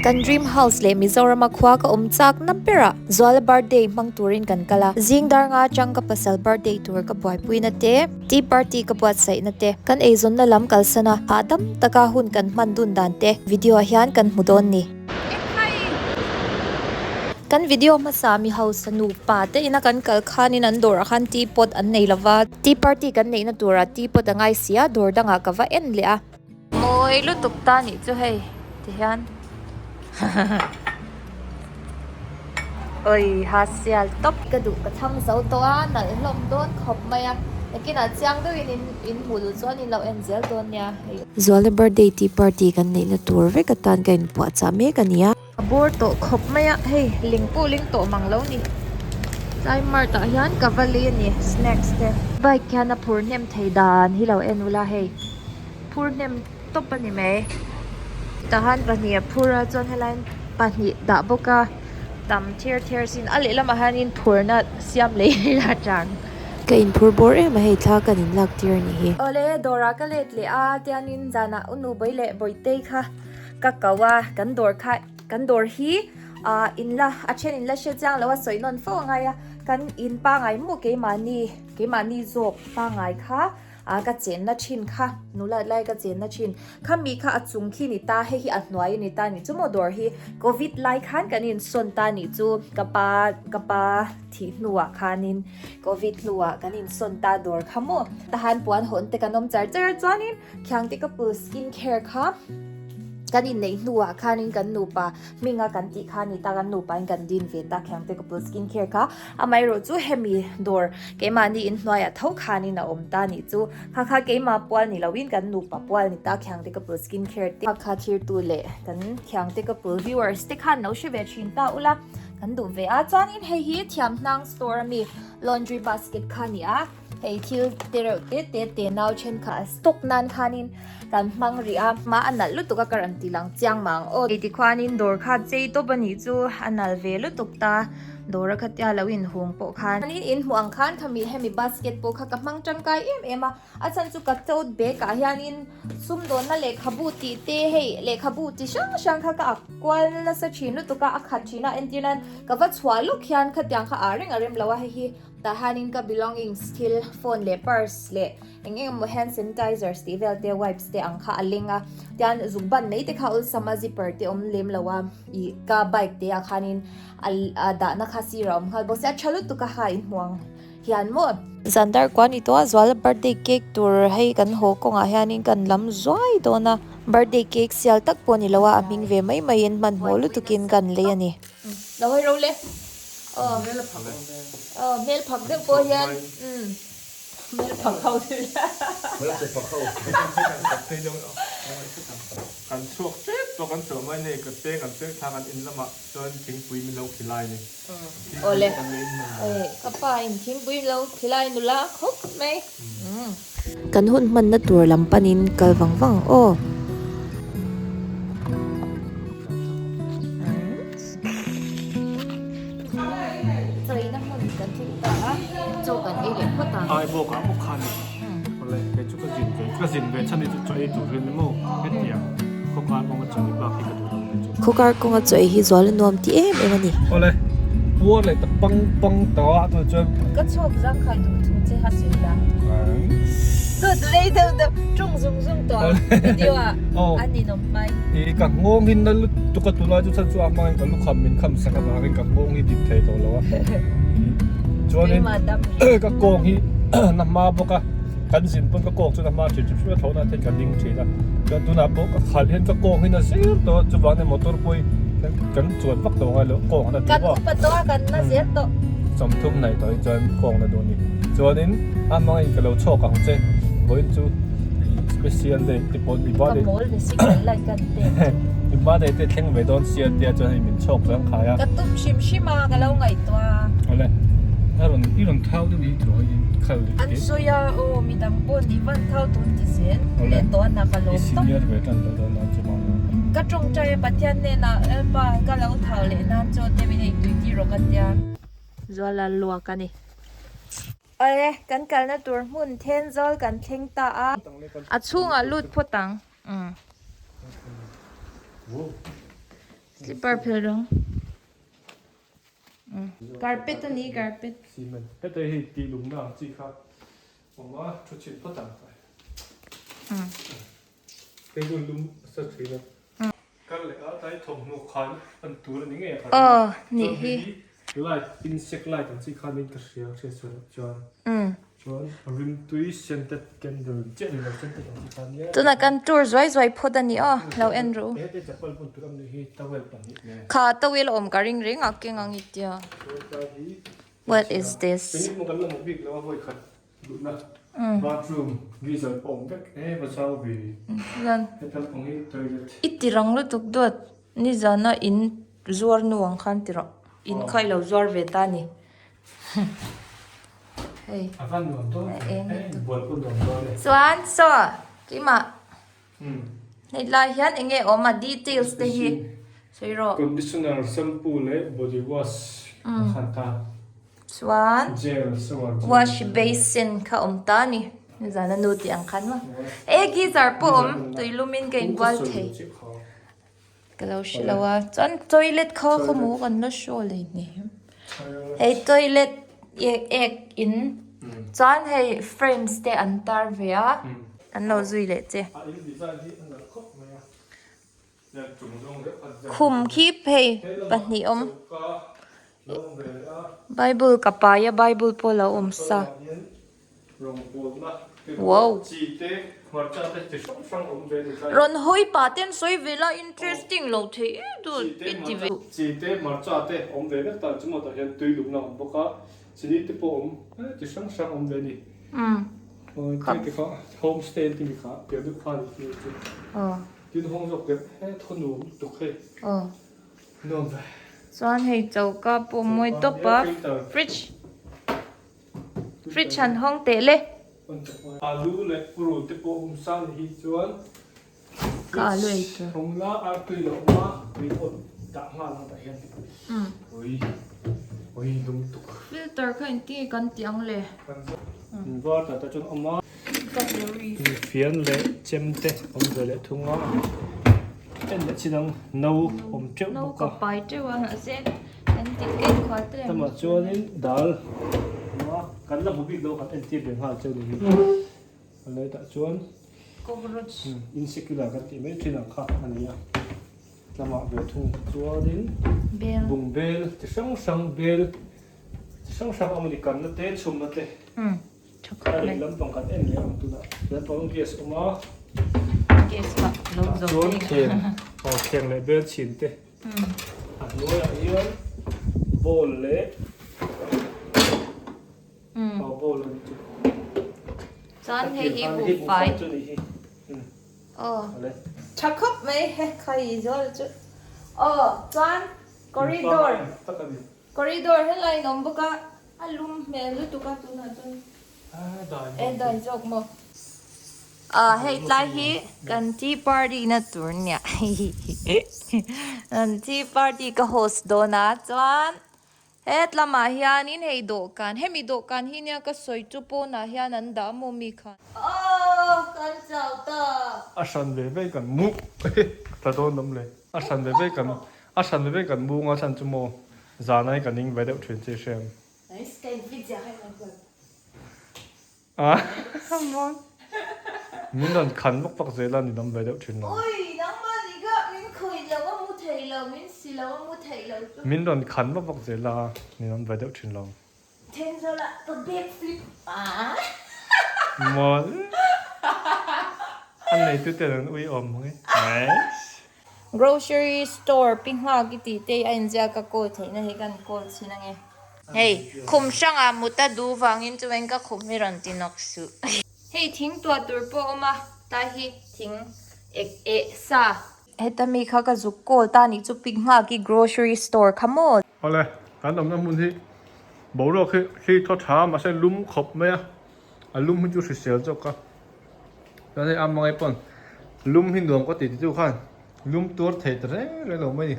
Kan dream house leh Mizorama khua ka awm chak na berah Zuala birthday hmang turin kan kal a. Zing dar nga atang ka pasal birthday tur ka buaipuina te, tea party ka buatsaihna te, kan eizawnna lam kalsan a, hahdam taka hun kan hman dun dan te video ah hian kan hmu dawn ni. Kan video hmasa mi hausa nupa te ina kan kal khanin an dawrah khan tea pot an nei lova, tea party kan neihna turah tea pot a ngai si a, dawr dangah ka va en leh a. Mawi lutuk ta nih chu hei ti hian Oi ha sial tawp. Ka duh ka thlang zo tawh a, nalh hlawm dawn khawp mai a, nakinah chiang deuhin in in hmuh duh chuan in lo en zel dawn nia hei. Zuala birthday tea party kan neihna tur vek atan ka inpuahchah mek a ni a. A bawr tawh khawp mai a, hei ling pawh ling tawh mang lo ni. Tlai mart ah hian ka va lei a ni snacks te. Bike hian a phur hnem thei dan hi lo en ula hei phur hnem tawp a ni mai. Tahan pahnih a phur a chuan helaiin pahnih dah bawk a tam thir thir sin a lehlamah hianin phurna siam lei la chang. Ka inphur bawr em a hei thla kan inlak tir a nih hi. Awle dawrah ka let leh a tiangin zanah u Nubawih leh Bawihtei kha. Ka ko a, kan dawr kha, kan dawr hi ah in la, a then in la hre chiang lo a sawi nawn fo a ngai a, kan in pangai maw keimahni, keimahni zawk pangai kha ah ka chenna thin kha, nula lai ka chenna thin, khami kha a chung khi ni ta, hei hi a hnuai a ni ta ni chu maw dawr hi covid lai khan kan insawn ta ni chu ka pa, ka pa thih hnuah khanin covid hnuah kan insawn ta dawr kha maw, tahan puan hawn te kan awm char char a chuanin. Khiangte ka pul skin care kha kan inneih hnuah khanin kan nupa hminga kan tih kha a ni ta, kan nupa in kan din ve ta Khiangte ka pul skin care kha. Amaherawh chu hemi dawr keimahni inhnuaiah tho khanin a awm ta nih chu. Kha kha keimah pual ni loin kan nupa pual ni ta Khiangte ka pul skin care te. Kha kha thirtu leh kan Khiangte ka pul viewers te khan lo hre ve thin ta ula kan duh ve a. Chuanin hei hi Thiamhnang store ami laundry basket kha a ni a. Hei thil te reuh te te te nau thenkhat a stock nan khanin kan hmang rih a, hma a nalh lutuk a ka rawn ti lang chiang mang aw. Hei tikhuanin dawr kha chei tawp a nih chu a nalh ve lutuk ta, dawr a khatia lo inhung pawh khan. Chuanin in hmuh ang khan khami hemi basket pawh kha ka hmang tangkai em em a, a chhan chu ka tote bag ah hianin sumdawnna lehkhabu tih te hei lehkhabu chi hrang hrang kha ka ak kual nasa thin lutuk a, a khat thin a entir nan ka va chhuah lawk hian khatiang kha ah reng a rem lo a hei hi. Tah hianin ka belongings thil phone leh purse leh eng eng emaw hand sanitizers tih vel te wipes te ang kha a leng a tian zuk ban mai te kha awlsam a zipper te awm lem lo a ih ka bike te ah khanin a dahna kha sir a awm nghal bawk sia a tha lutuk a ha inhmu ang hian maw. Zan dar kua ni tawh a zual birthday cake tur hei kan haw kawngah hianin kan lam zuai dawn a birthday cake sial tak pawh ni lo a a hming ve mai maiin hmanhmawh lutukin kan lei a ni. Lo hawi ro le. Aw. Hmel phak awm ve. Aw hmel phak deuh pawh hian. Umm. Hmel phak ho chu. Hmel che phak ho. Kan chhuak tep tawh kan chhuah mai nei ka peng kan peng thla kan in lamah chuan thingpui min lo khilai ni. Aw le. Ka pa in thingpui min lo khilai nula khawp mai. Umm. Kan hun hmanna tur lam panin kal vang vang ang aw. Chawina hmun kan thleng ta a, chaw kan ei leh phawt ang. Ai bawk ah bawk khan awle kei chu ka zin ve ka zin ve chhan hi chu chaw ei tur hian emaw hetiang khawkar kawnga chaw ei bak hi ka duh lo kei chu. Khawkar kawnga chaw ei hi zual a nuam ti em em a ni. Awle puar leh ta pang pang tawh a tunah chuan. Ka chhuak zang khai duh thu che ha sawi la. Dawt lei deuh deuh ṭawng zung zung tawh ang video ah an inawm hmai. I ka nghawng hi na lutuk a tunlai chu chhan chu a hmangin ka lukham min kham sak avangin ka nghawng hi dik thei tawh lo a. Chuanin ka kawng hi na hma bawk a kan zin pawn ka kawng chu na hma thin hrim hrim a thlawhna ten ka ding thin a. Chuan tunah pawh ka khalh hian ka kawng hi na zel tawh a chuvangin motor pawh hi kan chuan vak tawh ngai lo kawng a na duh a. Kan upa tawh a kan na zel tawh. 30 hnaih tawh hi chuan kawng na duh a ni. Chuanin a hmangin ka lo chhawk ang che vawiin chu special day te pawh i birthday Ka mawl ni signal light ka ti i birthday te thleng ve dawn sia tia chuan hei min chhawk zang khai a. Ka tum hrim hrim a ka lo ngaihtuah a. Awle a rawn i rawn thau deuh hi thaw hi khal dik An sawi a aw midang pawh ni van thau tun ti zel leh tawh a na ka lawm I senior ve tan tawh dawn a chuvang Ka tawngtai a Pathian hnenah Lalpa ka lo thau leh nan chaw te min ei tui tir rawh ka tia. Zuala luak a ni. Awle, kan kalna tur hmun Thenzawl kan thleng ta a. A chhungah lut phawt ang. Umm. Slipper phel rawng. Carpet a ni carpet. Cement. Heta hi tih lumna ang chi kha awm a, thu chhin phawt ang kai. Hei chu lum a sa thin a. Kal leh a tlai thawmhnaw khan an tur a ni ngei a kha. Aw nih hi. Light insect light ang chi khan in ka hria hriat sual loh chuan. Chuan rimtui scented candle chiah ni lo scented ang chi khan nia. Tunah kan tour zuai zuai phawt a ni aw lo en rawh u. Hete chapal hmun tur a ni hi towel pahnih nen. Kha towel a awm ka ring reng a keng ang i tia. Chuan tlai hi What is this? Picnic maw kan la hmuh bik lo a vawi khat Duhna bathroom geyser pawh awm vek e va chau ve. Chuan Heta pang hi toilet. I ti rang lutuk duat nizana in zuar nu ang khan ti rawh in kha i lo zuar ve ta ni hei. A va nuam dawn ve hei bual pawh nuam dawn e. Chuan saw keimah hei lai hian eng nge awm a details te hi sawi rawh. Conditioner shampoo leh body wash a khan ta. Chuan wash basin kha awm ta a ni. Nizan a nu tih ang khan maw. E geyser pawh awm tui lumin ka inbual thei. Ka lo hre lo a. Chuan toilet kha khaw maw kan la show leh hnem. Hei toilet ek ek in chuan hei frames te an tar ve a. An lo zui leh che. Khum khi phei pahnih awm Bible ka pai a Bible pawh lo awm sa wow rawn hawi pah ten sawi ve la interesting lo thei em duh i ti ve. Chi te hmarcha te awm ve vek ta chu maw tah hian tui lumna awm bawk a chini te pawh awm chi hrang hrang awm ve a ni. Aw ti kha home stay an ti mi kha pian deuh kha a ni chu. Tin hawng zawk deuh he thaw nuam lutuk hei. Aw. Nuam ve. Chuan hei choka pawh mawi tawp a fridge fridge han hawng teh le. Alu leh purun te pawh hum sang ni hi chuan Ka alu ei tur. Hawng la artui lo awm a tui pawh dah nghal ang tah hian. Ui ui lum tuk. Filter kha engtin nge kan tih ang le? In var tah te chuan awm a. Fian leh chem te awm ve leh thung a en leh chin ang no awm teuh bawk a. No ka pai teuh a mahse kan ti ken khual te lem. Tamah chuanin dal awm a kan la hmu bik lo kan entir ve nghal cheu ni hi a lei tah chuan cockroach insecular kan tih mai thin ang kha a ni a lamah ve thung chuanin bungbel chi hrang hrang bel chi hrang hrang awm a ni kanna te chhumna te. Tha khawp mai. Lampang kan en leh ang tunah lampang gas awm a. Gas kha lo zo Chuan thleng aw thleng leh bel chhin te. A hnuaiah hian bowl leh aw bowl a ni chu. Chuan hei hi buhfai. Chu ni hi. Aw. Tha khawp mai he khai zual chu. Aw chuan corridor. Corridor helai in awm bawk a, a lum hmel lutuk a tunah chuan e dai zawk maw. Ah hei tlai hi kan tea party na tur nia kan tea party ka host dawn a chuan het lamah hianin hei dawhkan hemi dawhkan hi nia ka sawi chu pawnah hian an dah maw mi khan. Aww kan chau ta. A hran ve ve kan mu ta dawn awm le. A hran ve ve kan a hran ve ve kan bung a chhan chu maw zan ai ka ning ve deuh thin che hrem. Nice ka in fit ziah hai mai kual. Ah min rawn khan vak vak zel a ni dam ve deuh thin lo. Ui nangmah ni kha min khawih lo a mu thei lo min si lo a mu thei lo chu. Min rawn khan vak vak zel a ni dam ve deuh thin lo. Thenzawl ah ka back flip a. Mawl. A neitu ten an ui awm ang e. Nice. Grocery store pi nghak i tih te a inziak a call theihna hi kan call chhin ange. Hei khum hrangah mut a duh vangin chuan ka khum hi rawn ti nawk suh. Hei thing tuah tur pawh a awm a, tlai hi thing ek eh sa. Heta mi kha ka zuk call ta nih chu pi nghak i grocery store kha maw. Awle, kan awmna hmun hi boruak hi thli thaw tha mahse lum khawp mai a, a lum hi chu hrisel zawk a. Chuan hei a hmangaih pawn lum hi nuam ka ti ti chu khan lum tuar thei ta reng reng lo mai ni.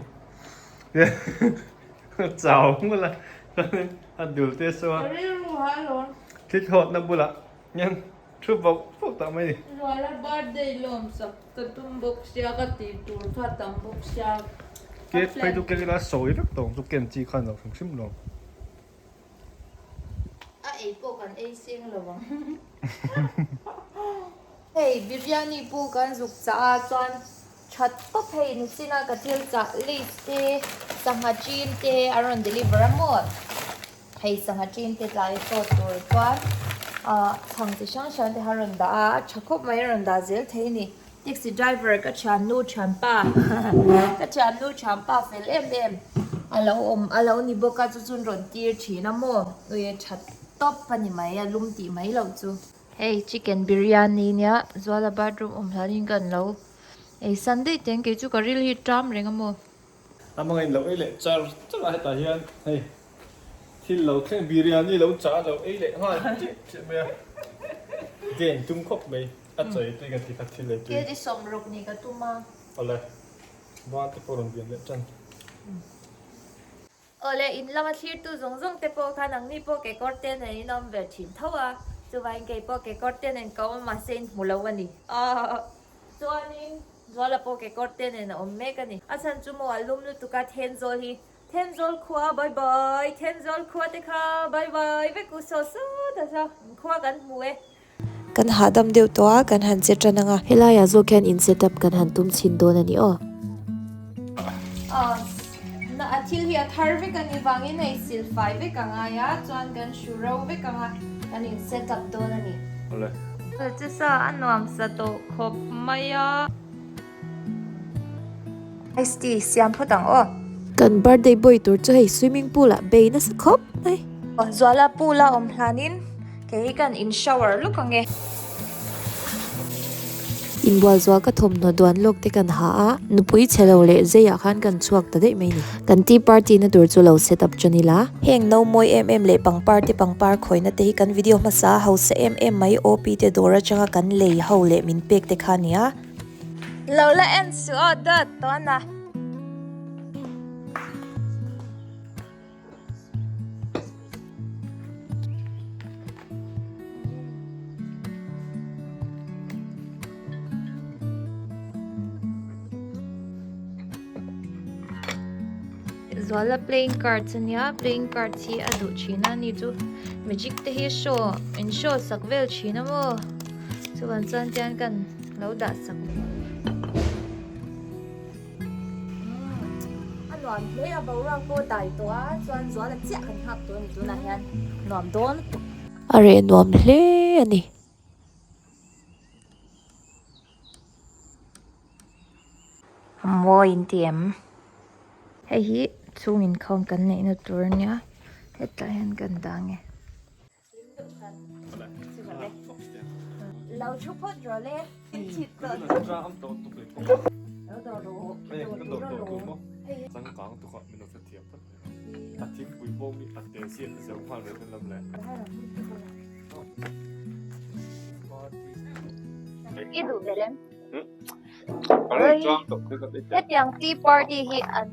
Chau ngawt a, chuan a dul te saw a. Thli thawtna bulah hian thu bawk bawk tak mai ni. Ruala birthday lawm sak ka tum bawk sia ka tih tur kha tam bawk sia. Cake phei chu kek ila sawi vek tawh ang chu ken chi khan lo hrim hrim lo. A ei pawh kan ei seng lo ang. Hei biryani pawh kan zuk chah a chuan that tawp hei nichin a ka thil chah lace te sangha chin te a rawn deliver a maw hei sangha chin te tlai sawt tur chuan ah chhang chi hrang hrang te kha a rawn dah a a tha khawp mai a rawn dah zel thei a ni. Taxi driver ka thiannu thianpa ka thiannu thianpa fel em em a lo awm a lo ni bawk a chu chuan rawn tir thin a maw ui a tha tawp a ni mai a lum tih mai loh chu. Hei chicken biryani nia Zuala bathroom awm hlanin kan lo ei san daih teng kei chu ka ril hi ṭam reng a maw. A hmangaih lo ei leh char char a hetah hian hei thil lo thleng biryani lo chah lo ei leh nghal chiah chiah mai a gain tum khawp mai a chawi tui kan ti kha thil ei tui. Kg sawmruk nih ka tum a. Awle van te pawh rawn bian leh tan. Awle in lama thlirtu zawng zawng te pawh khan ang ni pawh kekawr te nen in awm ve thin tho a chuvangin kei pawh kekawr te nen ka awm a mahse in hmu lo a ni. Chuanin Zuala pawh kekawr te nen a awm mek a ni. A chhan chu maw a lum lutuk a Thenzawl hi Thenzawl khua bye bye Thenzawl khua te kha bye bye vek u saw sawt a saw khua kan hmu e. Kan hahdam deuh tawh a, kan han che tan ang a. Helaiah zawk hian in set up kan han tum chhin dawn a ni aw. Na a thil hi a thar vek a ni vangin hei silfai vek a ngai a, chuan kan hru ro vek ang a, kan in set up dawn a ni. Awle. Che sa a nuam sa tawh khawp mai a. Ice tea siam phawt ang aw. Kan birthday boy tur chu hei swimming pool ah bei nasa khawp mai. Zuala pool a awm hlanin kei hi kan in shower luk ang e. Inbual zual ka thawmhnaw duan lawk te kan ha a, nupui chhe lo leh zei ah khan kan chhuak ta daih mai ni. Kan tea party na tur chu lo set up tan ila. Heng no mawi em em leh pangpar te pangpar khawina te hi kan video hmasa a hausa em em mai OP te dawr atanga kan lei ho leh min pek te kha nia. Lo la en suh aw dawt tawn a. Zuala playing cards ania playing cards hi a duh thin a ni chu magic te hi show in show sak vel thin a maw chuan chuan tian kan lo dah sak A nuam hle a, boruak pawh dai tawh a, chuan Zuala chiah kan nghak tawh a ni tunah hian nuam dawn lutuk. A reh nuam hle a ni. A mawi in ti em? Hei hi chhung inkhawm kan neihna tur a nia, hetlai hian kan dang e. Lo thu phawt rawh le. I duh ber em? Hetiang tea party hi an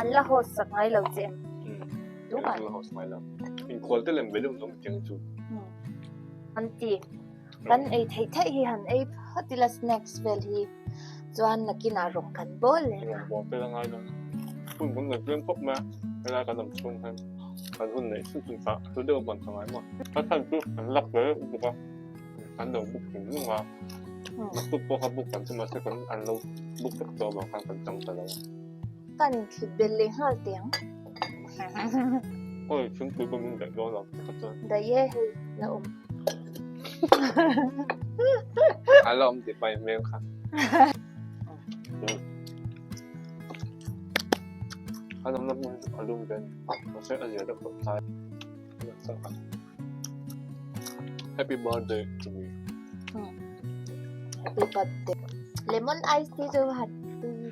an la host sak ngai lo che em? Tunah la host ngai lo. Inkhual te lem belum awm tiang chu. An ti. Kan ei theih theih hi han ei phawt ila snacks vel hi chuan nakinah rawng kan bawl leh ang. Rawng bawl pek a ngai lo. Hun kan nei tlem khawp mai a, helai kan awm chhung hian kan hun neih chhun chhun kha hlu deuh a hman ka ngai maw. A chhan chu an lak ve reuh bawk a. Kan lo book hlim hlum a, naktuk pawh kha book kan chu mahse kan an lo book vek tawh avang khan kan chang ta lo a. Kan inthlit belh leh nghal teh ang. Awi thingpui pawh min daih dawn lo ka chuan. Daih e hei la awm. A la awm tih pai hmel kha. An awmna hmun chu a lum ve a ni. Mahse a zia deuh tawh tlai. Happy birthday to me. Happy birthday. Lemon ice tea chu han tui.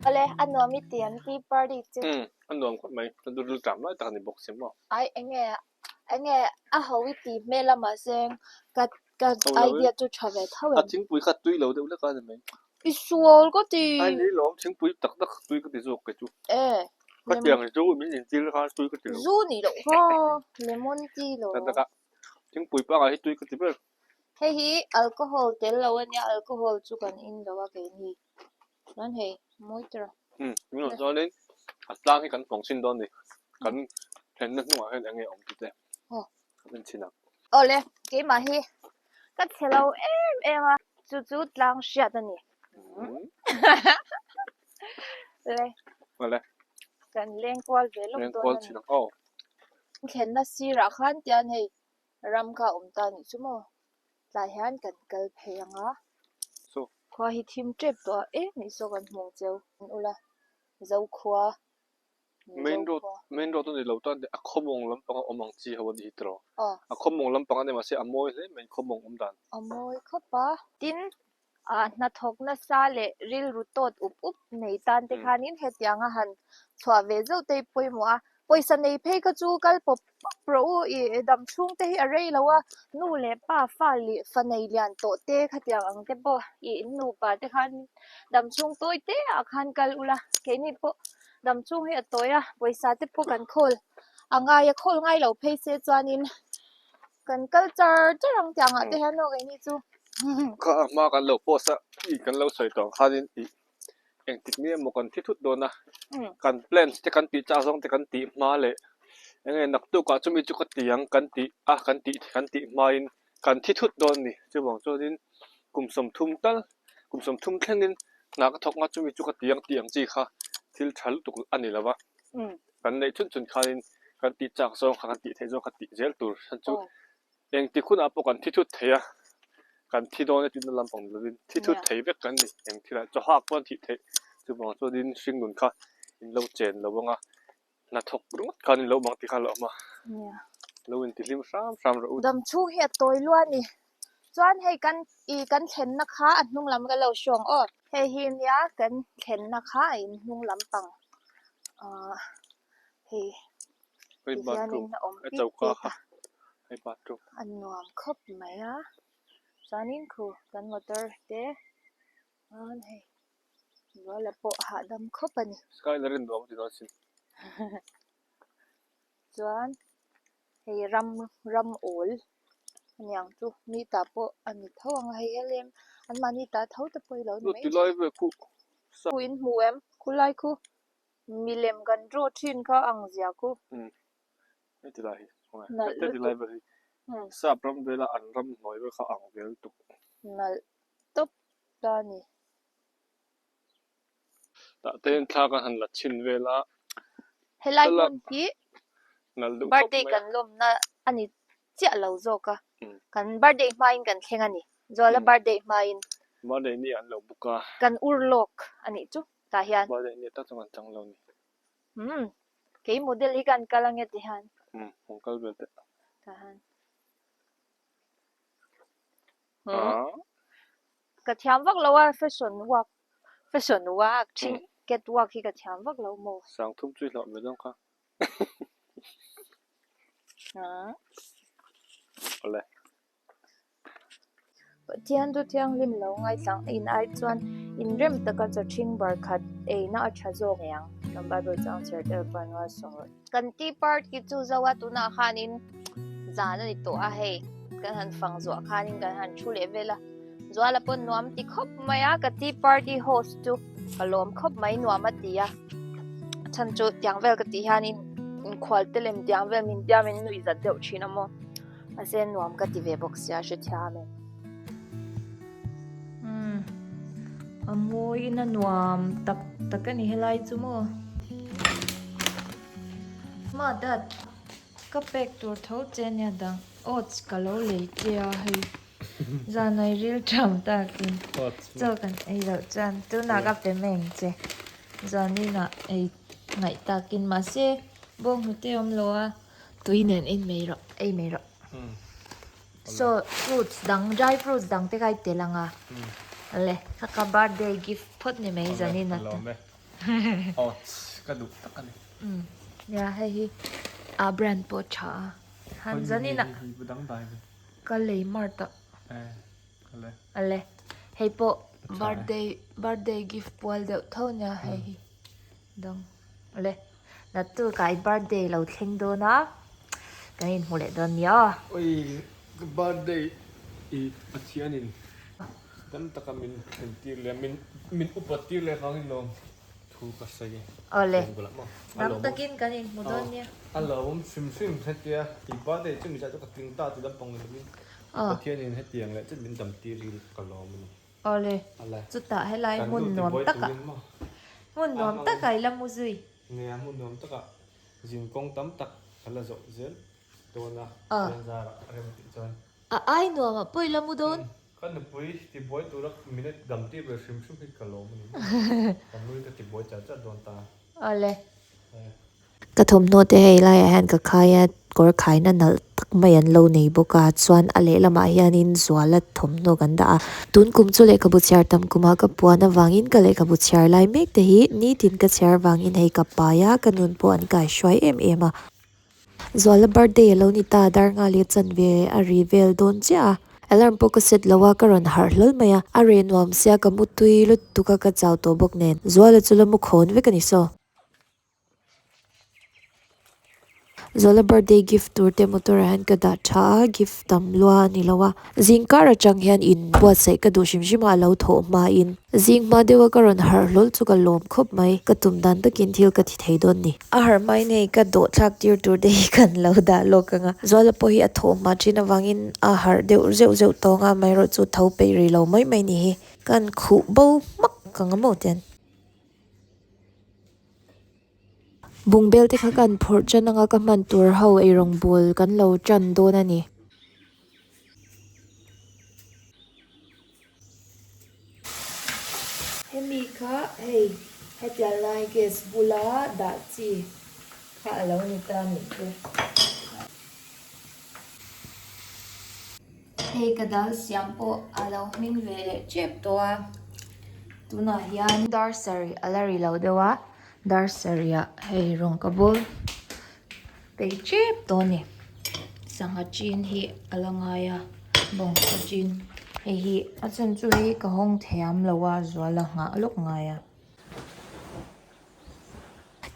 Awle a nuam i ti an tea party chu. A nuam khawp mai. Ka dul tlam lai tak a ni bawk si maw. Ai enge enge a ho i ti hmel a mahse ka ka idea chu tha ve tho em. A thingpui kha tui lo deuh lek a ni mai. I sual ka ti. Ai ni lawm thingpui tak tak tui ka ti zawk kei chu. E. Ka tiang zu min intir kha tui ka ti lo. Zu nih loh kha lemon tea lo. Tak tak a thingpui pakah hi tui ka ti ber. Hei hi alcohol tel lo a nia alcohol chu kan in lo a keini. Chuan hei mawi tawrh a. Umm tunah chuanin a tlang hi kan fawng chhin dawn a ni. Kan thlenna hnungah hian eng nge awm tih te kan en chhin ang. Awle, keimah hi ka chhe lo em em a, chu chu tlang hriat a ni. Le. Awle. Kan leng kual ve lawk dawn a ni. Leng kual chhin ang aw. Thlenna sirah khan tian hei ram kha a awm ta a nih chu maw. Tlai hian kan kal phei ang a. Khua hi thim tep tawh a eng nih saw kan hmu ang cheu. Ula Zokhua Main road main road a ni lo tan a khawmawng lampang a awm ang chi ho a ni hi tiraw. A khawmawng lampang a ni mahse a mawi hle mai khawmawng awm dan. A mawi khawp a. Tin, ah hnathawk nasa leh rilru tawt up up nei tan te khanin hetiang a han chhuah ve zeuh te hi pawimawh a. Pawisa nei phei kha chu kal pawp pawp rawh u ih dam chhung te hi a rei lo a, nu leh pa fa leh fa nei lian tawh te khatiang ang te pawh ih nupa te khan dam chhung tawi te ah khan kal ula keini pawh dam chhung hi a tawi a pawisa te pawh kan khawl a ngai a khawl ngai lo phei se chuanin kan kal char char ang tiang ah te hian aw keini chu. Kha a hma kan lo post a ih kan lo sawi tawh ang khanin ih Engtik ni emaw kan thi thut dawn a, kan plans te kan tih chak zawng te kan tih hma leh eng nge naktuk ah chumi chu ka ti ang kan tih a kan tih kan tih hmain kan thi thut dawn a ni. Chuvang chuanin kum sawmthum tal kum sawmthum thlengin hna ka thawk nga chumi chu ka ti ang tih ang chi kha thil tha lutuk a ni lo va, kan neih chhun chhun khanin kan tih chak zawng kha kan tih theih zawng kha tih zel tur kha chu Engtik hunah pawh kan thi thut thei a, kan thi dawn e tihna lampang ni lovin thi thut thei vek kan ni. Eng thilah chaw hak pawh an thih theih. Chuvang chuanin hringnun kha in lo chen lo ang a, hnathawk ringawt khan in lo bang tih kha a lo awm a, lo intihlim hram hram rawh u. Dam chhung hi a tawi lua a ni. Chuan hei kan ih kan thlenna kha a hnung lam ka lo hrawng aw. Hei hi nia kan thlenna kha a in hnung lampang ah hei. Hei Ti bathroom hianin a awm hei pit choka pit kha a. Hei bathroom. A nuam khawp mai a. Chuanin khu kan motor te chuan hei Zuala pawh hahdam khawp a ni. Skyler in nuam a ti dawn asin. Chuan hei ram ram awl aniang chu mi ta pawh a ni tho ang a hei helem anmahni ta tho te pawh hi lo ni mai Ti lai vel khu. Khu in hmu em khulai khu. Milem kan draw thin kha ang zia khu. Umm heti lai hi Nalh heti lai lutuk. vel hi sap ram vela an ram hnuai vel kha ang ve lutuk. Nalh tawp ta ni. Tah te hian thla kan han la chhin vel a. Helai hmun hi nalh duh khawp birthday mai a. kan lawmna a ni chiah lo zawk a. Kan birthday hmain kan thleng a ni. Zuala birthday hmain. Birthday ni an lo book a. Kan ur lawk a nih chu. Tah hian. Birthday ni tak chuan kan chang lo ni. Umm kei model hi kan kal ange ti hian. Umm kan kal vel teh. Tah hian. Umm ka thiam vak lo a fashion walk fashion walk thin cat walk hi ka thiam vak lo maw. Sangthum chu i hlauh mai dawn kha. Umm. Awle. Pathian chu thianghlim lo ngaithlang in ai chuan inrem taka chaw ṭhing bar khat eina a ṭha zawk ngei ang. Kan Bible chuan chhiar tel pawh an rualsawm rawh. Kan tea party chu zo a tunah khanin zan a ni tawh a hei kan han fang zuah khanin kan han thu leh vel a Zuala pawh nuam ti khawp mai a ka tea party host chu ka lawm khawp mai nuam a ti a chhan chu tiang vel ka tih hianin inkhual te lem tiang vel min tia min nuih zat deuh thin a maw. Mahse nuam ka ti ve bawk sia hrethiam em. Umm a mawiin a nuam tak tak a ni helai chu maw. Ma dad ka pek tur tho che ania dang oats ka lo lei che a hei zanai ril tham takin chaw kan ei loh chuan tunah ka pe mai ang che zaninah ei ngaih takin mahse bawnghnute awm lo a. Tui nen in mai rawh, ei mai rawh. So fruits dang, dry fruits dang te kha i tel ang a. Le, kha ka birthday gift phawt ni mai zanin ata. Oats ka duh tak a ni. Nia hei hi a brand pawh tha a. Han zanin ah ka lei mart ah. Le, hei pawh birthday birthday gift pual deuh tho nia hei hi. Dawng le Natu ka i birthday lo thleng dawn a kan inhmu leh dawn nia aw. Oi ka birthday i Pathianin tam taka min thlen tir leh min min upat tir leh vangin lawm. thu ka sawi Awle. Eng bulah maw? A Dam lawmawm. takin kan inhmu dawn nia. A lawmawm hrim hrim hetia i birthday chu mizah chu ka tling ta ti lampang ni lovin Pathianin hetiang leh chet min dam tir hi ka lawm a ni. Awle. Awle. Chutah helai Kan hmun nu nuam tibuai takah turin maw? hmun nuam takah i la mu zui. Nia hmun nuam takah zinkawng tam tak ka la zawh zel dawn a, Pathian zarah rem tih chuan. A ai nuamah pawh i la mu dawn. Ka nupui tibuai tura minute dam tir ve hrim hrim hi ka lawm a ni. Ka nui ka tibuai char char dawn ta. Awle. Ka thawmhnaw te hei laiah hian ka khai a, kawr khaina nalh tak mai an lo nei bawk a, chuan a lehlamah hianin Zuala thawmhnaw kan dah a. Tun kum chu lehkhabu chhiar tam kumah ka puan avangin ka lehkhabu chhiar lai mek te hi nitin ka chhiar vangin hei ka pai a, ka nun pawh an kaihruai em em a. Zuala birthday a lo ni ta, dar nga leh chanve a ri vel dawn chiah a. Alarm pawh ka set lo a, ka rawn harh hlawl mai a. A reh nuam sia ka mu tui lutuk a, ka chau tawh bawk nen. Zuala chu la mu khawn vek a ni saw. Zuala birthday gift tur te motor ah hian ka dah tha a, gift tam lua a ni lo a. Zing kar atang hian in buatsaih ka duh hrim hrim a, a lo thawh hmain. Zing hma deuha ka rawn harh hlawl chu ka lawm khawp mai, ka tum dan takin thil ka ti thei dawn ni. A harh hmain hei ka dawh thlak tir tur te hi kan lo dah lawk ang a, Zuala pawh hi a thawh hma thin avangin a harh deuh zeuh zeuh tawng a, amaherawh chu tho peih rih lo mai mai ni hi. Kan khuh bo hmak ang a maw tian. Bungbel te kha kan phawrh tan anga ka hman tur ho eirawng bawl kan lo tan dawn a ni. Hemi kha hei hetia lai gas bula dah chi kha a lo ni ta nih chu. Hei ka dal siam pawh a lo hming ve leh tep tawh a, tunah hian dar sarih a la ri lo deuh a, dar sarih ah hei rawng ka bawl peih tep tawh a ni. Sangha chin hi a la ngai a, bawngsa chin hei hi a chhan chu hei ka hawng thiam lo a zual a nghah lawk ngai a.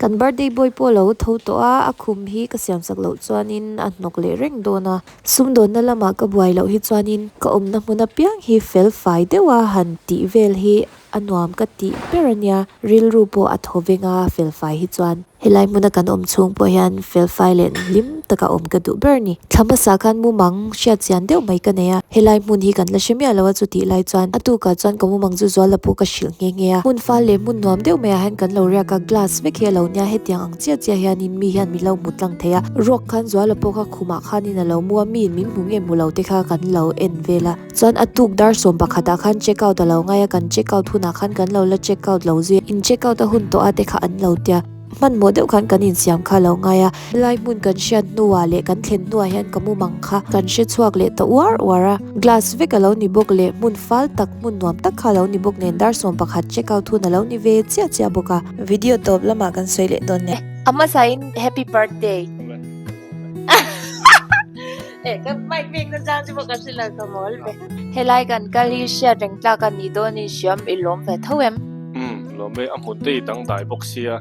Kan birthday boy pawh a lo tho tawh a, a khum hi ka siam sak loh chuanin a hnawk leh reng dawn a. Sumdawnna lamah ka buai loh hi chuanin ka awmna hmun apiang hi fel fai deuh a han tih vel hi a nuam ka tih ber a nia, rilru pawh a thaw veng a fel fai hi chuan. Helai hmuna kan awm chhung pawh hian fel fai leh hlim taka awm ka duh ber a ni. Thla hmasa khan mumang hriat chian deuh mai ka nei a, helai hmun hi kan la hre miah lo a chutih lai chuan a tukah chuan ka mumang chu Zuala pawh ka hrilh nghe nghe a. Hmun fal leh hmun nuam deuh maiah hian kan lo riak a, glass vek hi a lo nia, hetiang ang chiah chiah hianin mi hian min lo hmu tlang thei a, ruak khan Zuala pawh kha khumah khanin a lo mu a, miin min hmu nge hmu lo te kha kan lo en vel a. Chuan a tuk dar sawm pakhatah khan check out a lo ngai a, kan check out hunah khan kan lo la check out lo zui a, in check out a hun tawh a te kha an lo tia. Hmanhmawh deuh khan kan insiam kha a lo ngai a, helai hmun kan hriat hnuah leh kan thlen hnuah hian ka mumang kha kan hre chhuak leh ta uar uar a, glass vek a lo ni bawk leh hmun fal tak hmun nuam tak kha a lo ni bawk nen dar 11 check out hun a lo ni ve chiah chiah bawk a. Video tawp lamah kan sawi leh dawn nia. A hmasain happy birthday. Eh ka mic pek na chang chu pawh ka hre lo ka mawl ve. Helai kan kal hi hriat reng tlak a nih dawn in hriam i lawm ve tho em? Umm lawm e a hmun te i dangdai bawk sia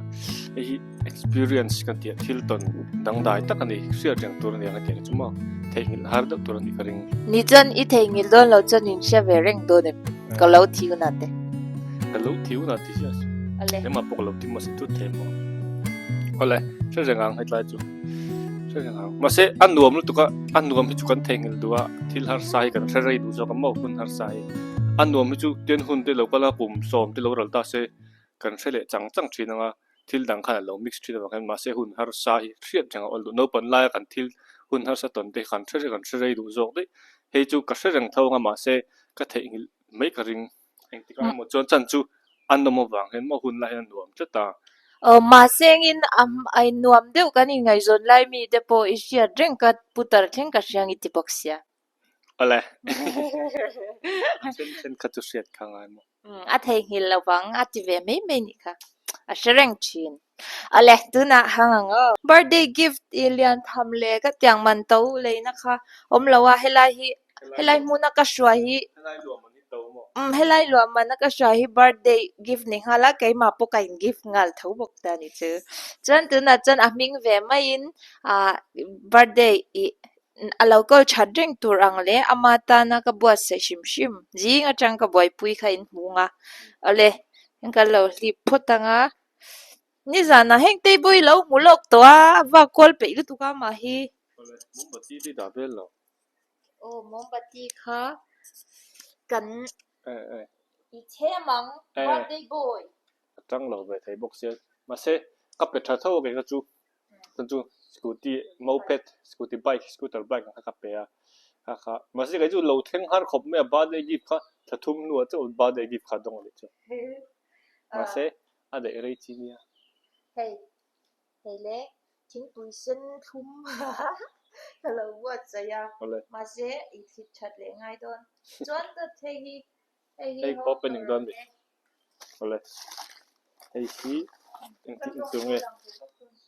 hei hi experience kan tih a thil tawn dangdai tak a ni hriat reng tur a ni ang hetiang hi chu maw theihnghilh har deuh tur a nih ka ring. Ni chuan i theihnghilh dawn lo chuan in hria ve reng dawn em? Ka lo thi una te. Ka lo thi una ti chiah a. Awle. Engmah pawh ka lo ti hmasa tut thei maw? Awle hre reng ang hetlai chu. Mahse a nuam lutuk a, a nuam hi chu kan theihnghilh duh a, thil harsa hi kan hre rei duh zawk a maw hun harsa hi. A nuam hi chu tian hun te lo kal a kum sawm te lo ral ta se kan hre leh chang chang thin ang a, thil dang khan a lo mix thin avang hian mahse hun harsa hi hriat reng a awl duh. Naupang laia kan thil hun harsa tawn te hi kan hre reng kan hre rei duh zawk daih. Hei chu ka hre reng tho ang a mahse ka theihnghilh mai ka ring. Engtikah emaw chuan chan chu a nawm avang hian maw hun lai hian a nuam tlat a. Aw mahsengin a nuam deuh kan inngaihzawn lai mi te pawh i hriat reng ka putar thleng ka hriang i ti bawk sia. Awle. A then then kha chu hriat kha ngai maw. A theihnghilh lovang a ti ve mai mai nih kha. A hre reng thin. Awle tunah hang ang aw. Birthday gift i lian tham leh ka tiang man to leina kha awm lo a helai hi helai hmuna ka hruai hi umm helai luah mana ka hruai hi birthday gift ni nghal a keimah pawh ka in gift nghal tho bawk ta ni chu. Chuan tunah chuan a hming ve maiin ah birthday ih a lo kawl that reng tur ang leh ama tana ka buatsaih hrim hrim zing atang ka buaipui kha in hmu ang a awle kan lo hlip phawt ang a. Nizanah heng table hi lo hmu lawk tawh a, a vak kual peih lutuk a amah hi. Awle, mombati te dah vel lo. Aw, mombati kha kan i chhem ang, birthday boy. A tang lo ve thei bawk sia, mahse ka pe tha tho a kei kha chu, chuan chu scooty moped, scooty bike, scooter bike ang kha ka pe a, kha kha mahse kei chu lo thleng har khawp mai a birthday gift kha tha thum hnuah chauh birthday gift kha a dawng a nih chu, mahse a daih rei chi nia. Hei, hei le thingpui sen thlum ka lo buatsaih a, mahse i thlit that leh ngai dawn. Chuan dawt hei hi, hei hi Hei opening dawn mi. Awle, hei hi engtin tur nge,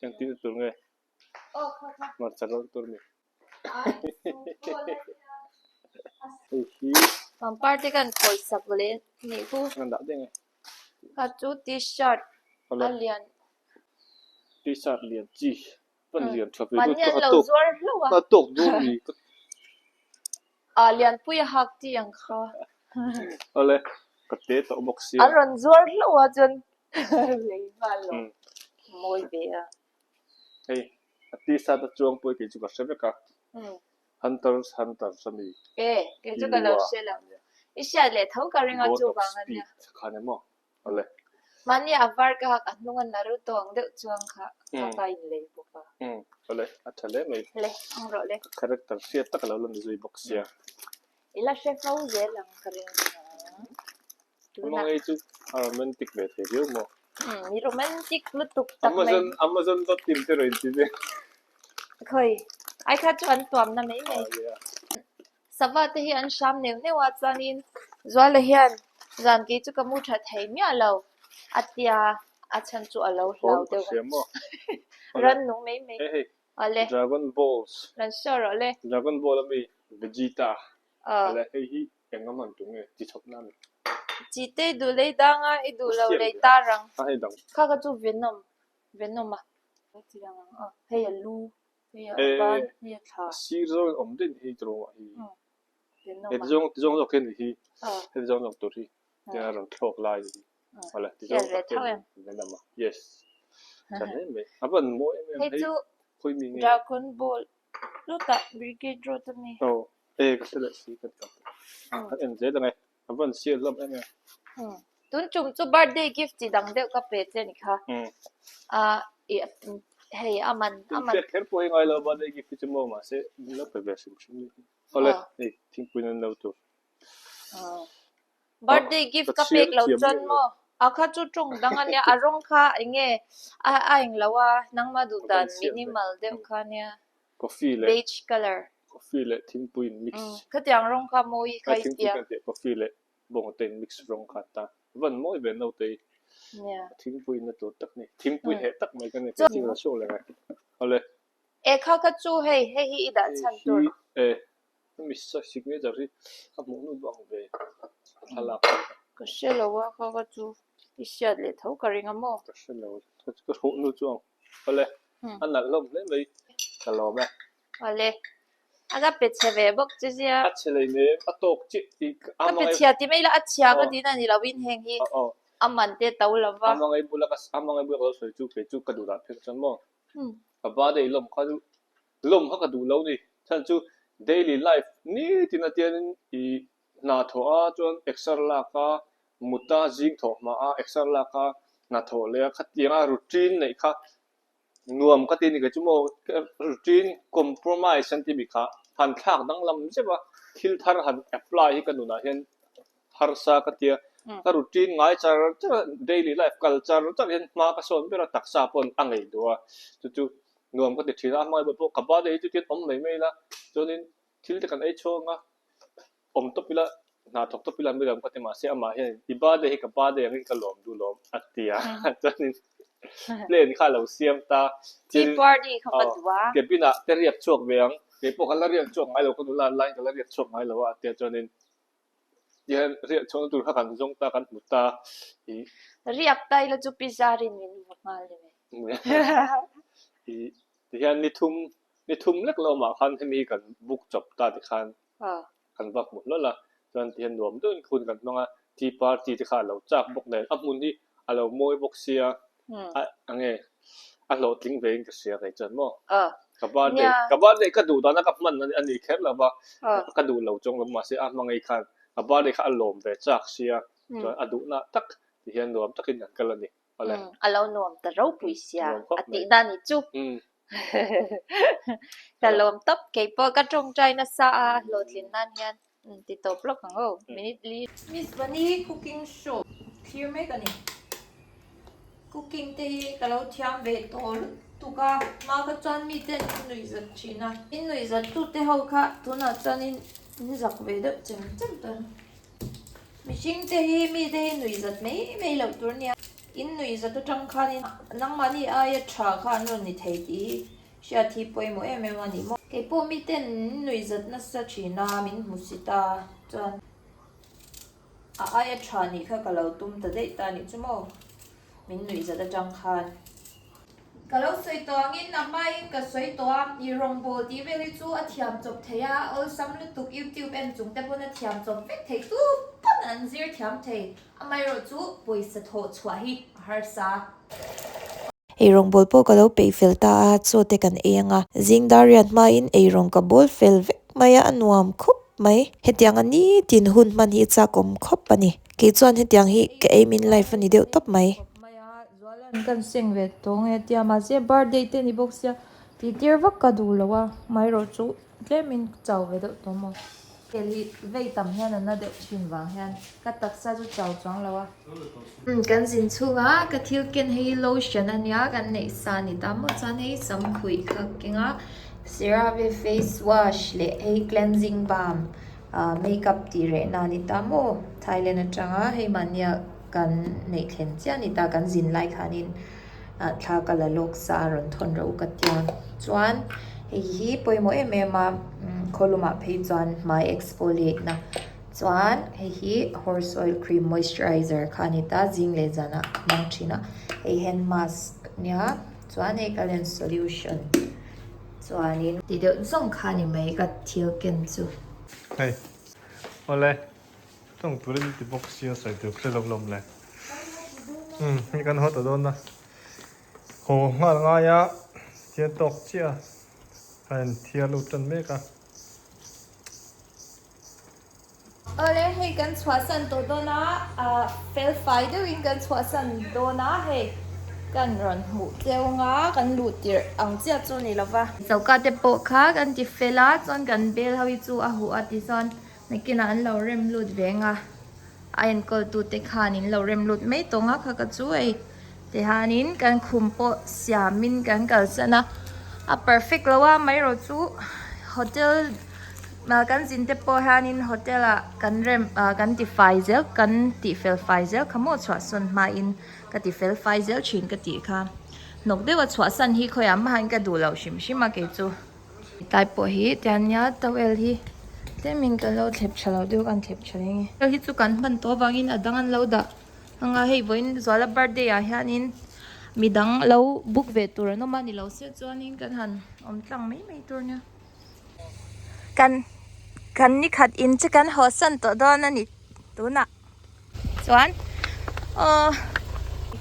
engtin tur nge, hmarcha rawlh tur mi. Hei hi. Pangpar te kan khawi sak leh nih khu. Kan dah deng e. Kha chu t-shirt a lian. T-shirt lian chi pan lian tha ve Mahni an lo zuar hlauh a. A tawk dawn mi. A lianpui a hak ti ang kha. Awle ka te tawh bawk sia. An rawn zuar hlauh a chuan lei nghal lo. Mawi ve a. Hei a t-shirt a chuang pawh hi kei chu ka hre vek a. Hunters Hunters a mi. E, kei chu ka lo hre lo. I hriat leh tho ka ring a chu vang a nia. God of Speed kha ni maw? Awle. Mahni a var ka hak a hnung a Naruto ang deuh chuang kha kha ka inlei bawk a. Umm awle a tha hle mai. Le, ang rawh le. Ka character hriat tak a lo la ni zui bawk sia. I la hre fo zel ang ka ring ang. Tunah. Hmangei chu a romantic ve thei viau maw? Umm i romantic lutuk tak mai. Amazon Amazon dot in te rawn inti ve. Khawi, ai kha chu an tuamna mai mai. Sava te hi an hram neuh neuh a chuanin Zuala hian zan kei chu ka mu tha thei miah lo a tia a chhan chu a lo hlau deuh a. Rannung mai mai. Awle. Dragon Balls. Rawn show rawh le. Dragon Ball ami Vegeta. Awle hei hi Eng a hman tur nge ti chhawp nan? Chi te i duh lei dang a, i duh lo lei tar ang. Kha kha chu Venom, Venom a. Ti lang ang a, hei a lu, hei a ban, hei a thla. A sir zawng in awm daih ni hei tawrh ah hi. Venom a. Heti zawng ti zawng zawk hian ni hi, heti zawng zawk tur hi tiang a rawn thlawk lai hi. Awle ti zawng tak hian Venom a, yes. Tha hle mai, a van mawi em em hei. Hei chu Dragon Ball Chutah Brigade Road a mi. Aw, e ka hre leh si ka ti tak. Kan en zel ang e, a van sial hlawm em em. Tun tum chu birthday gift chi dang deuh ka pe che ni kha. Ah i hei a man a man. Inpek kher pawh hi ngai lo birthday gift hi chu maw mahse min lo pe ve hrim hrim ni. Awle hei thingpui nan lo tur. Birthday gift ka pek lo chuan maw? A kha chu tawng dang a nia, a rawng kha eng nge a a eng lo a, nangmah duh dan minimal deuh kha nia. Coffee leh Beige colour. Coffee leh thingpui in mix. Khatiang rawng kha mawi kha i tia. Thingpui kan tih coffee leh bawngte in mix rawng kha ta. Van mawi ve naute hi. Nia. Thingpui in na tur tak ni. Thingpui heh tak mai ka ni kei chu ka chhuak leh ngai. Awle. E kha kha chu hei hei hi i dah chhan tur. Hei hi e Hemi signature hi a hmuh nu bang ve thlalak hi. Ka hre lo a kha kha chu i hriat leh tho ka ring a maw? Ka hre lo ka hmuh nu chu ang awle a nalh hlawm hle mai ka lawm e. Awle a ka pe chhe ve bawk che sia. A chhe lei nen a tawk chiah tih ka pe chhia ti mai la a chhia ka tihna ni lo in heng hi a man te to lo va. A hmangaih bula ka a hmangaih bula ka lo sawi chu kei chu ka duh dan phek chuan maw ka birthday lawm kha chu Lawm kha ka duh lo ni. Chhan chu daily life nitin a tianin i hna thawh a chuan exer lak a, mut a, zing thawh hma a, exer lak a, hna thawh leh a khatiang a routine neih kha nuam ka ti a ni kei chu maw routine compromise an tih bik kha han thlak danglam zeuh a, thil thar han apply hi ka nunah hian harsa ka tia ka routine ngai char char a daily life kal char char hian hma ka sawn ber a taksa pawn a ngei duh a chu chu nuam ka ti thin a hmangaih pawh ka birthday hi chu tian awm mai mai ila chuanin thil te kan ei chhawng a awm tawp ila hna thawk tawp ila mi lawm ka ti mahse amah hian i birthday hi ka birthday ang in ka lawm duh lawm a ti a chuanin plane kha a lo siam ta Tea party kha ka duh a cabin ah te riak chhuak ve ang keipawh ka la riak chhuak ngai lo ka nula line ka la riak chhuak ngai lo a a tia chuanin Tihian riak chhuahna tur kha kan zawng ta, kan hmu ta i. Riak ta ila chu pi Zarin min va nghal ni mai. I tihian ni thum, ni thum lek lo awmah khan hemi hi kan book chawp ta tikhan kan va hmu hlawl a, chuan tihian nuam deuhin khun kan hmang a, tea party te kha a lo chak bawk nen, a hmun hi a lo mawi bawk sia. A enge a hlawhtling ve in ka hria kei chuan maw? Ka birthday ka birthday ka duh dana ka hman a ni kher lo va, ka duh lo chuang lo mahse a hmangaih khan ka birthday kha a lawm ve chak sia chuan a duhna tak ti hian nuam takin kan kal a ni. Awle. A lo nuam ta ropui sia a tih dan ni chu. Ka lawm tawp kei pawh ka tawngtai nasa a hlawhtlin nan hian ti tawp lawk ang aw minute li. Miss Bunny cooking show thlir mek a ni. Cooking te hi ka lo thiam ve tawh lutuk a, hma kha chuan mite an innuih zat thin a, innuih zat tute ho kha tunah chuan in zak ve deuh chem chem tawh a ni. Mihring te hi mi te hi nuih zat mai mai loh tur nia. In nuih zat atang khanin nangmahni aia tha kha an rawn ni thei tih hi hriat hi pawimawh em em a ni maw. Kei pawh mi ten min nuih zat nasa thin a, min hmu si ta chuan a aia tha nih kha ka lo tum ta daih ta nih chu maw. Min nuih zat atang khan. Ka lo sawi tawh angin a hmain ka sawi tawh a, i rawngbawl tih vel hi chu a thiam chawp thei a, awlsam lutuk YouTube en chung te pawn a thiam chawp vek thei tu pawn an zir thiam thei, amaherawh chu pawisa thawh chhuah hi a harsa. Ei rawngbawl pawh ka lo peih fel ta a, chaw te kan ei ang a, zing dar riat hmain ei rawng ka bawl fel vek mai a, a nuam khawp mai. Hetianga nitin hun hman hi chak awm khawp a ni. Kei chuan hetiang hi ka aim in life a ni deuh tawp mai. Zualan kan seng ve tawh nge tia mahse birthday te ni bawk sia tih tir vak ka duh lo a amaherawh chu tlemin chau ve deuh tawh maw. Hel hi vei tam hian a na deuh thin vang hian ka taksa chu chau chuang lo a. Kan zin chhunga ka thil ken hei lotion a nia kan neih sa a ni ta maw chuan hei samkhuih kha keng a cerave face wash leh hei cleansing balm ah makeup tih reh na a ni ta maw Thailand atanga hei mahnia kan neih thlen chiah a ni ta kan zin lai khanin ah thla ka la lawk sa a rawn thawn rawh u ka tia chuan hei hi pawimawh em em a khawlumah phei chuan hmai exfoliate na chuan hei hi horse oil cream moisturizer kha a ni ta zing leh zanah ka hmang thin a hei hand mask nia chuan hei ka lens solution chuanin ti deuh zawng kha a ni mai ka thil ken chu. Hei awle. Tawng turin ti bawk sia sawi tur hre lo lawm le. Umm hei kan haw ta dawn a. Haw nghal ngai a thian tawk chiah a a in thiar lut tan mek a. Awle hei kan chhuahsan tawh dawn a, ah fel fai deuhin kan chhuahsan dawn a hei kan rawn hmuh cheu anga kan luh tirh ang chiah chu ni lova. Choka te pawh kha kan ti fel a chuan kan bel ho hi chu a huh a tichuan Nakinah an lo rem lut ve ang a, a enkawl tute khan in lo rem lut mai tawng a kha ka chu hei tihianin kan khum pawh siamin kan kalsan a, a perfect lo a amaherawh chu hotel ah kan zin te pawh hianin hotel ah kan rem ah kan ti fai zel kan tih fel fai zel kha maw chhuahsawn hmain ka ti fel fai zel thin ka tih kha hnawk deuha chhuahsan hi khawiah mahin ka duh loh hrim hrim a kei chu. Tlai pawh hi tiang nia towel hi tlemin kan lo thlep tha lo deuh kan thlep tha leh nge. Hei hi chu kan hman tawh avangin a dang an lo dah anga hei vawiin Zuala birthday ah hianin midang lo book ve tur an awm a ni lo se chuanin kan han awm tlang mai mai tur nia. Kan kan nikhat in chu kan haw san tawh dawn a ni tunah. Chuan aw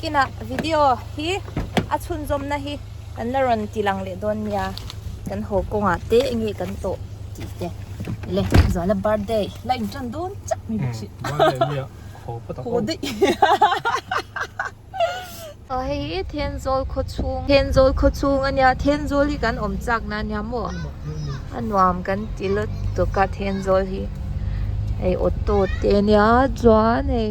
kinah video hi a chhunzawmna hi kan la rawn ti lang leh dawn nia kan haw kawngah te enge kan tawh tih te le Zuala birthday la in tan dawn chak mai bawk si haw daih aw hei hi Thenzawl khaw chhung Thenzawl khaw chhung a nia Thenzawl hi kan awm chak na nia maw a nuam kan ti lutuk a Thenzawl hi hei auto te a nia chuan hei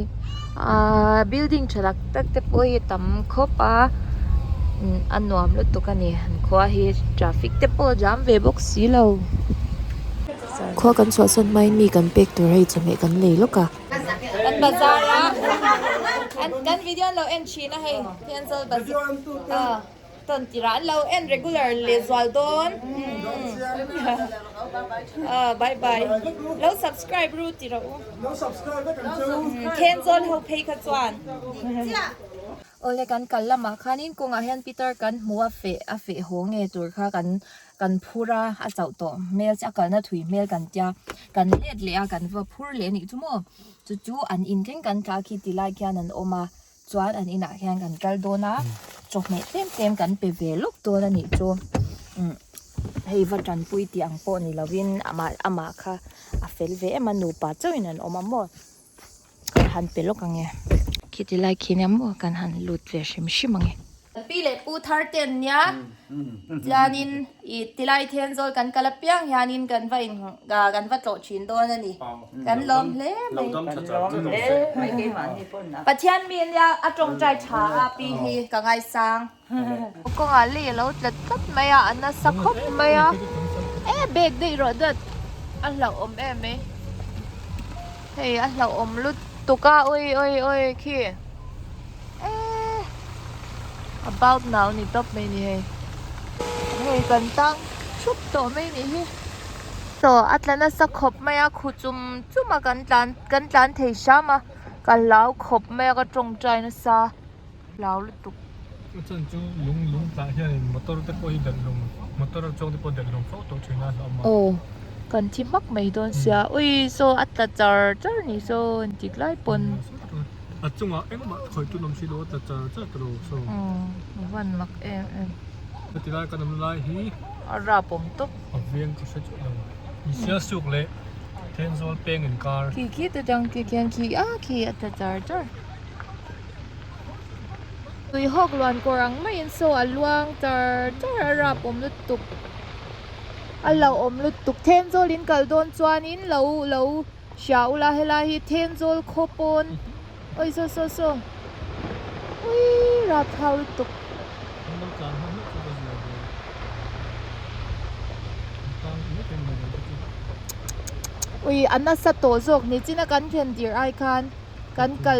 ahh building tha tak tak te pawh hi a tam khawp a a nuam lutuk a ni an khua hi traffic te pawh a jam ve bawk si lo. Khua kan chhuahsawn hmain mi kan pek tur hei chawhmeh kan lei lawk a. Kan bazar a an kan video an lo en thin a hei Thenzawl bazar ah tawn tirah an lo en regular leh zual dawn ah bye bye lo subscribe ru ti rawh u Thenzawl ho phei kha chuan. Awle kan kal lamah khanin kawngah hian Peter kan hmu a feh a feh haw nge tur kha kan kan phur a a chauh tawh hmel a kalna thui hmel kan tia kan let leh a kan va phur leh anih chu maw chu chu an in thleng kan tla khi ti lai khian an awm a. Chuan an inah hian kan kal dawn a, chawhmeh tlem tlem kan pe ve lawk dawn a nih chu. Umm hei va tanpui tih ang pawh ni lovin amah amah kha a fel ve em a, nupa chauhin an awm a maw. Kan han pe lawk ang e. Khiti lai khi nia maw kan han lut ve hrim hrim ang e. Pi leh pu thar te an nia chuanin ih tilai Thenzawl kan kal apiang hianin kan va in kan va tlawh thin dawn a ni. Kan lawm hle mai. Pathian mi ania a tawngtai tha a pi hi ka ngaisang. Kawngah lei a lo tlat tlat mai a, a nasa khawp mai a. E bag daih rawh dawt a hlauhawm em mai. Hei a hlauhawm lutuk a ui ui ui khi e about now ni tawp mai ni hei. Hei kan tang thup tawh mai ni hi. Saw a tla nasa khawp mai a khu chum chum a kan tlan kan tlan thei hram a ka hlau khawp mai a ka tawngtai nasa. Hlau lutuk. A chan chu lung lung tlah hianin motor te pawh hi delh hlum motor a chuang te pawh delh hlum fo tawh thin a hlauhawm a. Aw kan thi hmak mai dawn sia ui saw a tla char char ni saw engtik lai pawn. A chungah engmah khawih tun awm si lo a tla char char ta lo saw. Aw van mak em em. Heti lai kan awm lai hi. A rap awm tawp. A veng ka hre chuah lo. Sialsuk leh Thenzawl peng inkar. Khi khi te tang khi khian khi a khi a tla char char. Tui hawk luan kawr ang maiin saw a luang char char a rap awm lutuk a hlauhawm lutuk Thenzawl in kal dawn chuanin lo lo hria ula helai hi Thenzawl khaw pawn awi saw saw saw ui rap thau lutuk. Ui a nasa tawh zawk ni china kan thlen tirh ai khan. Kan kal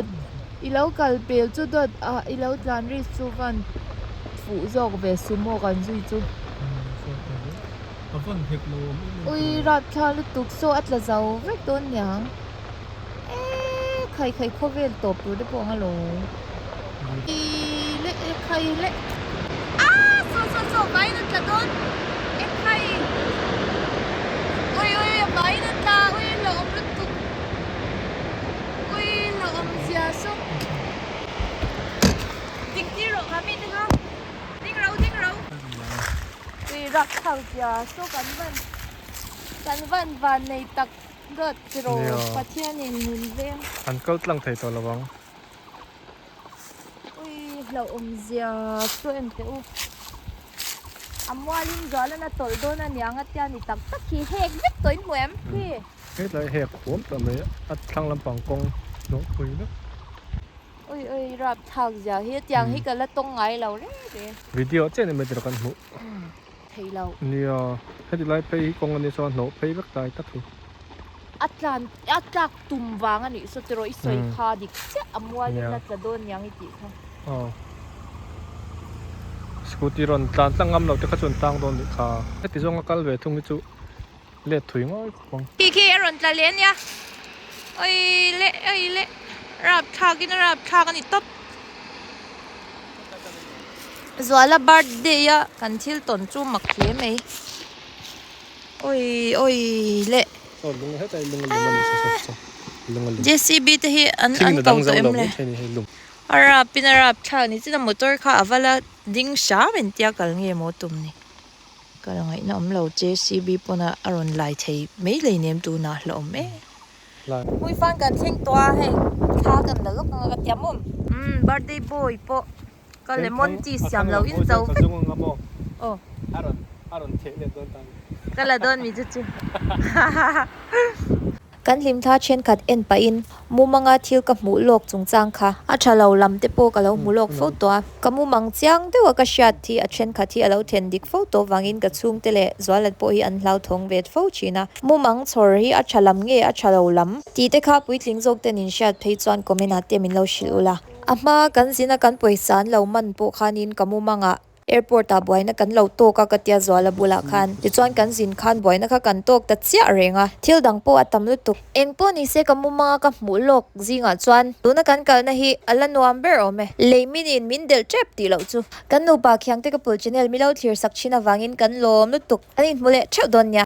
i lo kal pel chu dawt a i lo tlan risk chu van fuh zawk ve sumo kan zui chu. Ui rapthla lutuk saw a tla zo vek dawn niang eee khai khai khawvel tawp tur te pawh ang alawm. I le e khai le aaa saw saw saw vaiin a tla dawn e khai ui ui vaiin a tla ui hlauhawm lutuk. Ui la awm zia saw. Ding tir rawh kha mi te kha. Ding ro ding ro. Ui rak thau zia saw kan van kan van van nei tak dawt tiraw Pathian in min veng. An kal tlang thei tawh lo ang. Ui hlauhawm zia chu en teh u. A mualin zualana tawlh dawn aniang a tia ni tak tak hi hek vek tawh in hmu em khi. Hetlai hek huam tawh mai a thlang lampang kawng hnawh pui vek. Ui ui rap thlak zia hi tiang hi ka la tawng ngai lo reng reng. Video chiah ni mai tiraw kan hmuh. Thei lo. Nia heti lai phei hi kawng ania chuan hnawh phei vek tlai tak hi. A tlan a tlak tum vang a nih saw tiraw i sawi kha dik chiah a mualin a tla dawn niang i tih kha. Aw. Scooty rawn tlan tlang ngam lo te kha chu an tang dawn nih kha. Heti zawnga kal ve thung hi chu Let thui ngawi khawp ang. Khi khi a rawn tla leh ania. Oi le oi le rap thlak in a rap thlak a ni tawp. Zuala birthday a kan thil tawn chu mak hle mai. Oi oi le. JCB te hi an an ko tawh em le. A rap in a rap thlak ni chin a motor kha a va la ding hram entia kal nge maw tum ni. Ka la ngaihna awm lo JCB pawn a a rawn lai thei mai lei nem tunah hlauhawm em. Hmui fan kan thleng tawh a hei thla kan la lawk anga ka ti a maw. Umm birthday boy pawh ka lemon tea siam lo in zo vek. Aw. Ka la dawn mi chu chu. Kan hlimthla thenkhat en pahin mumanga thil ka hmuh lawk chungchang kha a tha lo lam te pawh ka lo hmu lawk fo tawh a. Ka mumang chiang deuha ka hriat hi a thenkhat hi a lo then dik fo tawh vangin ka chhungte leh Zualat pawh hi an hlauthawng vet fo thin a. Mumang chhawr hi a tha lam nge a tha lo lam? Tih te kha puitling zawk ten in hriat phei chuan comment ah te min lo hrilh ula. A hma kan zina kan pawisa an lo man pawh khanin ka mumangah Airport ah buaina kan lo tawk a ka tia Zuala bulah khan. Tichuan kan zin khan buaina kha kan tawk ta chiah reng a, thil dang pawh a tam lutuk. Eng pawh ni se ka mumanga ka hmuh lawk zingah chuan tuna kan kalna hi a la nuam ber awm e. Lei minin min delh tep tih loh chu. Kan nupa Khiangte ka pul channel milo thlir sak thin avangin kan lawm lutuk. An inhmu leh theuh dawn nia.